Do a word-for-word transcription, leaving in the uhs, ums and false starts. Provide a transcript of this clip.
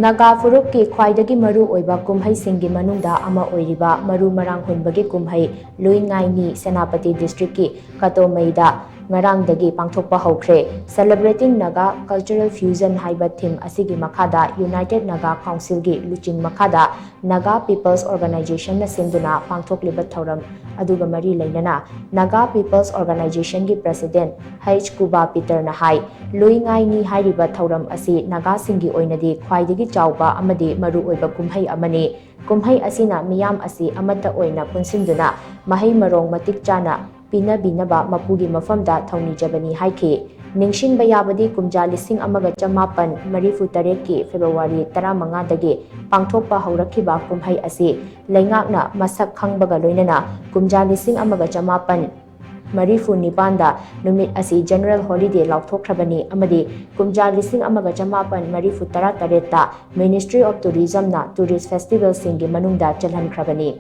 ꯅꯥꯒꯥ ꯐꯨꯔꯨꯞꯀꯤ ꯈ꯭ꯋꯥꯏꯗꯒꯤ ꯃꯔꯨ ꯑꯣꯏꯕ ꯀꯨꯝꯍꯩꯁꯤꯡꯒꯤ ꯃꯅꯨꯡꯗ ꯑꯃ ꯑꯣꯏꯔꯤꯕ ꯃꯔꯨ ꯃꯔꯥꯡ ꯍꯨꯟꯕꯒꯤ ꯀꯨꯝꯍꯩ ꯂꯨꯏ ꯉꯥꯏ ꯅꯤ ꯁꯦꯅꯥꯄꯇꯤ ꯗꯤꯁꯇ꯭ꯔꯤꯛꯀꯤ ꯀꯇꯣꯃꯩꯗ ꯉꯔꯥꯡꯗꯒꯤ ꯄꯥꯡꯊꯣꯛꯄ ꯍꯧꯈ꯭ꯔꯦ꯫ Celebrating Naga Cultural Fusion ꯍꯥꯏꯕ ꯊꯤꯝ ꯑꯁꯤꯒꯤ ꯃꯈꯥꯗ United Naga Councilꯒꯤ ꯂꯨꯆꯤꯡ ꯃꯈꯥꯗ Naga People's Organizationꯅ ꯁꯤꯟꯗꯨꯅ ꯄꯥꯡꯊꯣꯛꯂꯤꯕ ꯊꯧꯔꯝ ꯑꯗꯨꯒ ꯃꯔꯤ ꯂꯩꯅꯅ Naga People's Organizationꯒꯤ President ꯍꯩꯆ ꯀꯨꯕꯥ ꯄꯤꯇꯔꯅ ꯍꯥꯏ, ꯂꯨꯏ ꯉꯥꯏ ꯅꯤ ꯍꯥꯏꯔꯤꯕ ꯊꯧꯔꯝ ꯑꯁꯤ ꯅꯥꯒꯥꯁꯤꯡꯒꯤ ꯑꯣꯏꯅꯗꯤ ꯈ꯭ꯋꯥꯏꯗꯒꯤ ꯆꯥꯎꯕ ꯑꯃꯗꯤ ꯃꯔꯨꯑꯣꯏꯕ ꯀꯨꯝꯍꯩ ꯑꯃꯅꯤ꯫ ꯀꯨꯝꯍꯩ ꯑꯁꯤꯅ ꯃꯤꯌꯥꯝ ꯑꯁꯤ ꯑꯃꯠꯇ ꯑꯣꯏꯅ ꯄꯨꯟꯁꯤꯟꯗꯨꯅ ꯃꯍꯩ ꯃꯔꯣꯡ ꯃꯇꯤꯛ ꯆꯥꯅ ꯄꯤꯅꯕꯤꯅꯕ ꯃꯄꯨꯒꯤ ꯃꯐꯝꯗ ꯊꯧꯅꯤꯖꯕꯅꯤ ꯍꯥꯏꯈꯤ꯫ ꯅꯤꯡꯁꯤꯡꯕ ꯌꯥꯕꯗꯤ ꯀꯨꯝꯖꯥ ꯂꯤꯁꯤꯡ ꯑꯃꯒ ꯆꯃꯥꯄꯟ ꯃꯔꯤꯐꯨ ꯇꯔꯦꯠꯀꯤ ꯐꯦꯕ꯭ꯔꯨꯋꯥꯔꯤ ꯇꯔꯥꯃꯉꯥꯗꯒꯤ ꯄꯥꯡꯊꯣꯛꯄ ꯍꯧꯔꯛꯈꯤꯕ ꯀꯨꯝꯍꯩ ꯑꯁꯤ ꯂꯩꯉꯥꯛꯅ ꯃꯁꯛ ꯈꯪꯕꯒ ꯂꯣꯏꯅꯅ ꯀꯨꯝꯖꯥ ꯂꯤꯁꯤꯡ ꯑꯃꯒ ꯆꯃꯥꯄꯟ ꯃꯔꯤꯐꯨ ꯅꯤꯄꯥꯟꯗ ꯅꯨꯃꯤꯠ ꯑꯁꯤ general holiday ꯂꯥꯎꯊꯣꯛꯈ꯭ꯔꯕꯅꯤ ꯑꯃꯗꯤ ꯀꯨꯝꯖꯥ ꯂꯤꯁꯤꯡ ꯑꯃꯒ ꯆꯃꯥꯄꯟ ꯃꯔꯤꯐꯨ ꯇꯔꯥ ꯇꯔꯦꯠꯇ Ministry of Tourismꯅ tourist festivalꯁꯤꯡꯒꯤ ꯃꯅꯨꯡꯗ ꯆꯜꯍꯟꯈ꯭ꯔꯕꯅꯤ꯫